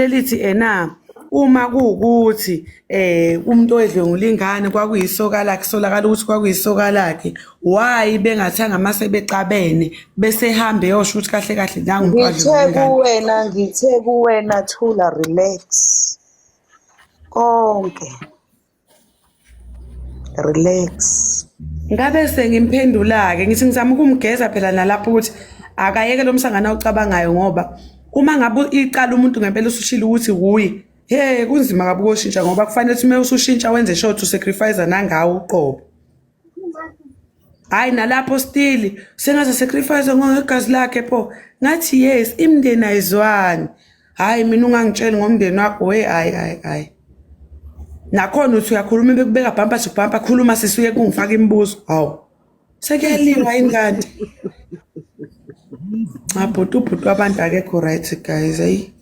Lithi ena uma kuwukuthi umuntu oyedlwengula ingane kwakuyisoka lakhe, solakala ukuthi kwakuyisoka lakhe, why bengathanga mase bexabene bese ehambe eyosho ukuthi kahle kahle nangu umuntu Ngithe wadlwengula ingane. kuwena, ngithe kuwena thula relax. Konke. Relax. Ngabe sengimphendula-ke ngithi ngizama ukumgeza phela nalapho ukuthi akayeke lo msangano awucabangayo ngoba uma ngabe iqala umuntu ngempela usushilo ukuthi wuye he kunzima kabi ukoshintsha ngoba kufanele ukuthi uma usushintsha wenze sure to sacrifice nangawe uqobo. Hayi nalapho still sengaze sacrifice ngegazi lakhe pho ngathi yes imindeni ayizwani. Hayi mina ungangitsheli ngomndeni wakho we hayi hayi hayi. Nakhona uthi uyakhuluma bekubeka bumper to bumper khuluma sisuye kungifaka imibuzo. Hawu. Sekuyaliwa yini kanti? Cha bhuti ubhuti wabantu akekho right guys ayi.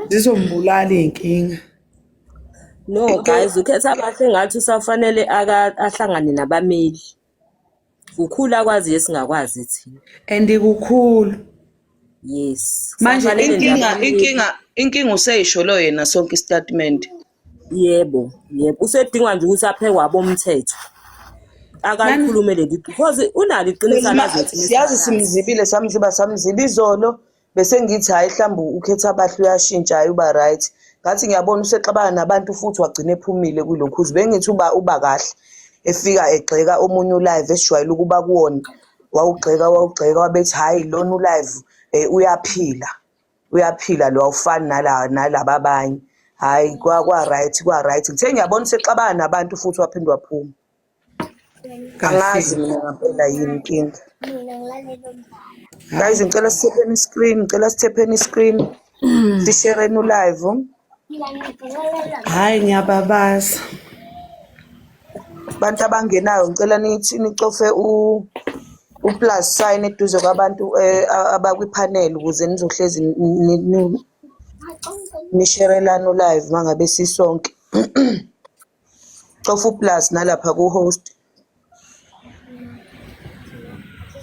Zizombulala iy'nkinga. No guys, ukhetha abahle ngathi usafanele ahlangane nabameli. Kukhulu akwaziyo esingakwazi thina. And kukhulu. Yes. Manje Kusafanele nje Inkinga abameli. inkinga inkinga useyisholo yena sonke istatement. Yebo, yebo. Usedingwa nje ukuthi aphekwe abomthetho. Akalikhulume leli because unalo iqiniso alaziyo thina Siyazi esingalazi. simzibile samziba samziba izolo bese ngithi hhayi mhlawumbe ukhetha abahle uyashintsha hhayi uba right. Ngathi ngiyabona usexabana nabantu futhi wagcina ephumile kulokhuzu. Bengithi uba kahle efika egxeka omunye ulive esijwayele ukuba kuwona. Wawugxeka wawugxeka wabethi hhayi lona ulive uyaphila. Uyaphila lo awufani nalaba abanye. Hhayi kwa-right kwa-right. Ngithe ngiyabona usexabana nabantu futhi waphinde waphuma. Angazi mina ngampela yini inkinga. Guys, ngicela sithepheni screen, ngicela sithepheni screen. Sishereni ulive. Hayi ngiyababaza. Abantu abangenayo ngicela nithi nicofe u u-plus sign eduze kwabantu abakwi-panel ukuze nizohlezi nisherelane ulive mangabe sisonke. Cofa u-plus nalapha ku-host.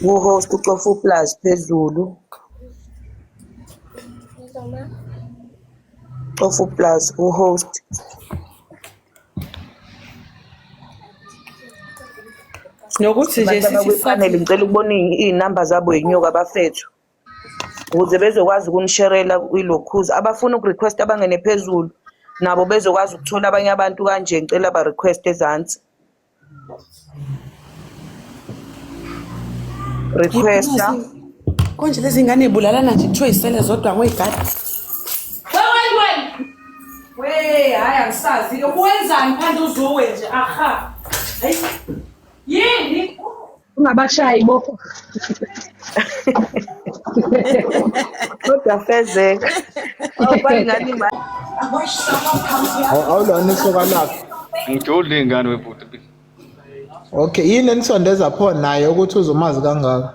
Ku-host ucofa u-plus phezulu. Cofa u-plus ku-host. Nokuthi nje Abantu sithi abakwipaneli ngicela ukubona iy'namba zabo yinyuka bafethu. Ukuze bezokwazi ukunisherela kwilokhuza. Abafuna ukurequest abangene phezulu nabo bezokwazi ukuthola abanye abantu kanje ngicela ba-request ezansi. Requesta. Konje lezi ngane ibulalana nje kuthiwa isele zodwa ngoyigadi. We hayi angisazi ke wenzani phandle uzuwe nje aha. Hayi. Yini? Ungabashayi bo. Kodwa fezeka. Awubani ngani Awulona isoka lakho. Ngijoli ley'ngane webhuti. Okay, yini enisondeza pho naye ukuthi uzomazi kangaka?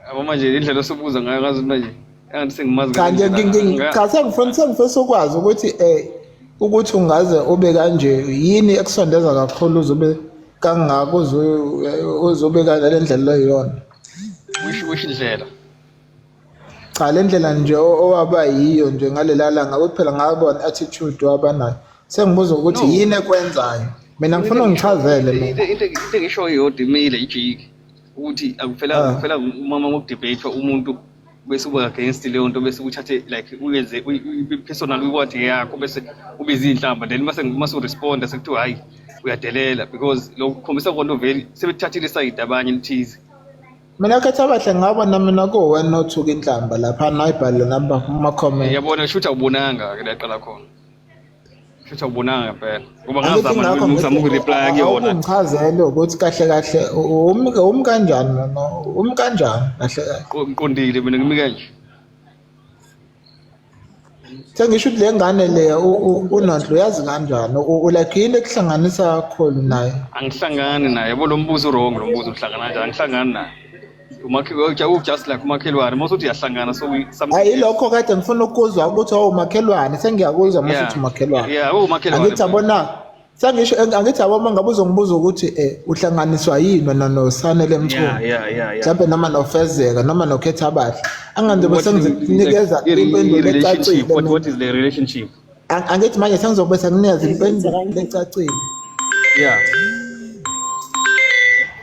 Yabo manje indlela osubuza ngayo ngazi manje engathi sengimazi Cha nje cha sengifuna sengifisa ukwazi ukuthi ukuthi ungaze ube kanje yini ekusondeza kakhulu uzobe kangaka uzobe ngale ndlela oyiyona. Wisho indlela. Cha le ndlela nje owaba yiyo nje ngalela langa ukuthi phela ngabona attitude wabanayo. Sengibuza ukuthi yini ekwenzayo. Mina ngifuna ungichazele mina. Into engisho iyodwa imile ijiki. Ukuthi akuphelanga kuphela umama ngokudebate umuntu bese uba against leyo nto bese uthathe like uyenze personal uyiwadi yakho bese ubiza iy'nhlamba then mase mase uresponda sekuthiwa hhayi uyadelela because lokho kukhombisa konto vele sebethathile isayidi abanye lithize. Mina khetha abahle ngabona mina kuwena othuka inhlamba lapha nayibhalela namba kuma-comment. Yabona shuthi awubonanga-ke la qala khona. Shuthi awubonanga ngempela. Ngoba Angithi ngazama ngakho nami ngizama ngithi ukureply kuyona. awukungichazele ukuthi kahle kahle umi kanjani noma umi kanjani kahle kahle. Ngiqondile mina ngimi kanje. Sengisho ukuthi le ngane le uNonhla uyazi kanjani like yini ekuhlanganisa kakhulu naye? Angihlangani naye. Yabo lo mbuzo wrong lo mbuzo uhlangana kanjani? Angihlangani naye. Umakhelwane just like umakhelwane uma usuthi uyahlangana so something. Hayi lokho kade ngifuna ukuzwa ukuthi awumakhelwane sengiyakuzwa uma usuthi umakhelwane. Yeah, umakhelwane. Angithi yabona Sengisho angithi yabo uma ngabe uzongibuza ukuthi uhlanganiswa yini wena noSanele Mchunu. Yeah, yeah, yeah, yeah. Mhlawumbe noma noFezeka noma noKhetha Abahle. Angangizobe What is sengikunikeza impendulo relationship? ecacile What mina. what is the relationship? Angithi manje sengizobe sengikunikeza impendulo ecacile. Yeah.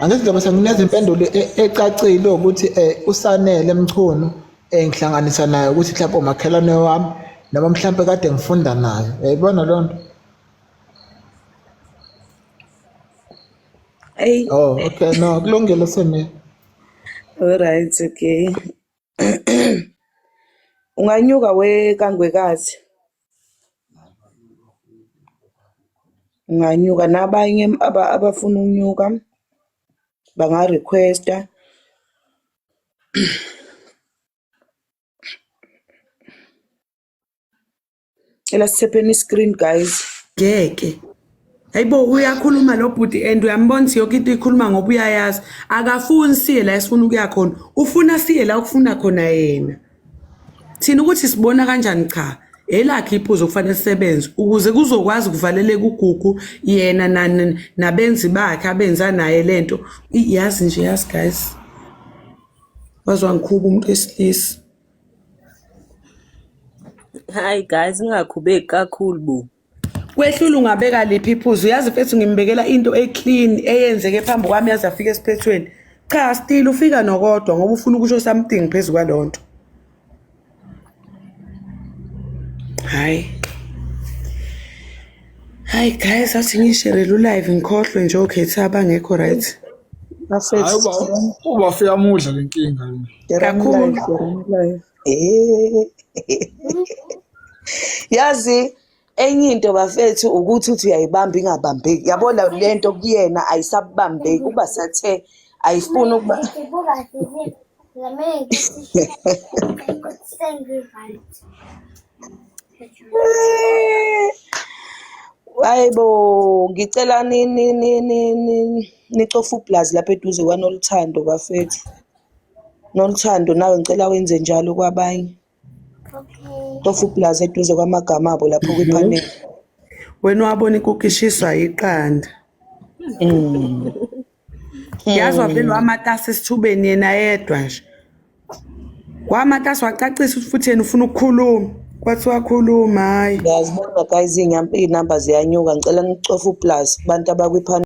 Angithi ngizobe sengikunikeza impendulo ecacile ukuthi uSanele Mchunu ngihlanganisa naye ukuthi mhlawumbe umakhelwane wami noma mhlawumbe kade ngifunda naye. Uyayibona leyo nto? Eyi, Oh, okay, no, kulungile Semi. alright, okay. Unganyuka we kangwekazi. Unganyuka nabanye abafuna ukunyuka banga requesta. Cela sithepheni screen guys. Ngeke. Hayibo uyakhuluma lo bhuti and uyambona ukuthi yonke into ikhuluma ngoba uyayazi. Akafuni siye la esifuna ukuya khona. Ufuna siye la okufuna khona yena. Thina ukuthi sibona kanjani cha. Elakhe iphuzo kufanele sisebenze ukuze kuzokwazi ukuvaleleka uGugu yena nabenzi bakhe abenza naye lento. Yazi nje yazi guys. Wazwa ngikhuba umuntu wesilisa. Hayi guys, ningakhubeki kakhulu bo. Kwehlula ungabeka liphi iphuzu yazi mfethu ngimbekela into e-clean eyenzeke phambi kwami yaze afika esiphethweni. Cha still ufika nokodwa ngoba ufuna ukusho something phezu kwalonto. Hayi. Hayi guys athi ngisherele u-live ngikhohlwe nje okhethe abangekho right. Bafethu, Hayi uba uba uyamudla le nkinga le. Kakhulu. live. Yazi enye into bafethu ukuthi uthi uyayibamba ingabambeki. Yabona lento kuyena ayisabambeki uba sathe ayifuni ukuba Hayibo, ngicela ni ni ni ni ni nicofe uplazi lapha eduze kwaNoluthando bafethu. Noluthando nawe ngicela wenze njalo kwabanye. Cofa uplazi eduze kwamagama abo lapho kwiphaneli. Wena wabona inkukhu ishiswa iqanda. Yazi wavele wamatasa esithubeni yena yedwa nje. Wamatasa wacacisa ukuthi futhi yena ufuna ukukhuluma. Kwathi wakhuluma hayi. Ngiyazibona guys iy'namba ziyanyuka ngicela nicofe uplazi kubantu abakwiphaneli.